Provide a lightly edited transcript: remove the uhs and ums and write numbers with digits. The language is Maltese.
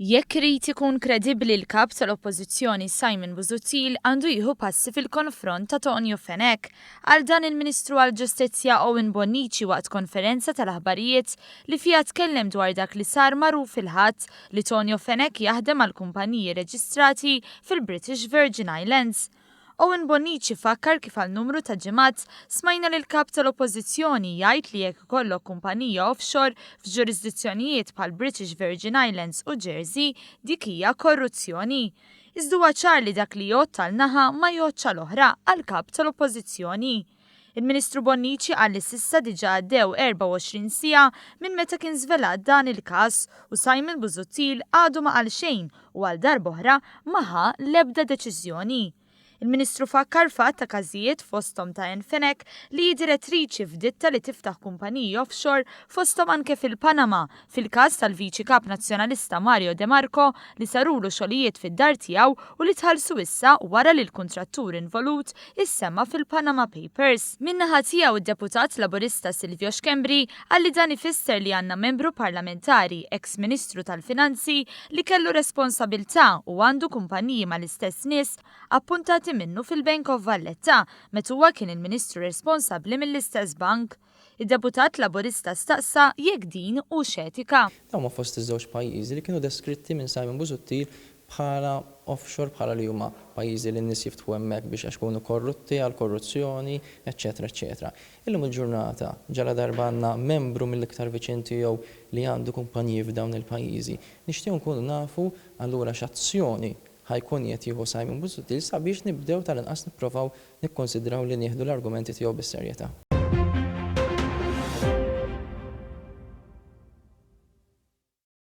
Jekk irid ikun kredibbli l-Kap tal-Oppożizzjoni Simon Busuttil għandu jieħu passi fil-konfront ta' Tonio Fenech. Qal dan il-Ministru għall-Ġustizzja Owen Bonnici waqt konferenza tal-aħbarijiet li fiha tkellem dwar dak li sar magħruf il-Ħadd li Tonio Fenech jaħdem għal kumpaniji reġistrati fil-British Virgin Islands. Owen Bonnici fakkar kif għal numru ta' ġimgħat smajna lill-Kap tal-Oppożizzjoni jgħid li jekk ikollok kumpanija offshore f'ġurisdizzjonijiet bħal British Virgin Islands u Jersey dik hija korruzzjoni. Iżda huwa ċar li dak li jgħodd għal naħa ma jgħoddx għal oħra, għall-Kap tal-Oppożizzjoni. Il-Ministru Bonnici qal li s'issa diġà għaddew 24 siegħa minn meta kien żvelat dan il-każ u Simon Busuttil għadu ma qal xejn u għal darb'oħra ma ħa l-ebda deċiżjoni. Il-Ministru fakkar f'għadd ta' każijiet fosthom ta' Ann Fenech li hi direttriċi f'ditta li tiftaħ kumpaniji offshore fosthom anke fil-Panama fil-każ tal-Viċi Kap Nazzjonalista Mario De Marco li sarulu xogħlijiet fid-dar tiegħu u li tħallsu issa wara li l-kuntrattur involut issemma fil-Panama Papers. Min-naħa tiegħu d-Deputat Laburista Silvio Schembri qal li dan ifisser li għandna membru parlamentari, eks Ministru tal-Finanzi, li kellu responsabilità u għandu kumpaniji mal-istess nies appuntati minnu fil-Bank of Valletta meta huwa kien il-Ministru responsabbli mill-istess bank. Id-Deputat Laburista staqsa jekk din hux etika. Dawn huma fost iż-żewġ pajjiżi li kienu deskritti minn Simon Busuttil bħala offshore, bħala li huma pajjiżi li n-nies jiftħu hemmhekk biex għax ikunu korrutti, għall-korruzzjoni, eċċetera eċċetera. Illum il-ġurnata, ġaladarba għandna membru mill-iktar viċin tiegħu li għandu kumpaniji f'dawn il-pajjiżi, nixtiequ nkunu nafu allura x'azzjoni ħa jkun qiegħed jieħu Simon Busuttil sabiex nibdew tal-inqas nipprovaw nikkonsidraw li nieħdu l-argumenti tiegħu bis-serjetà.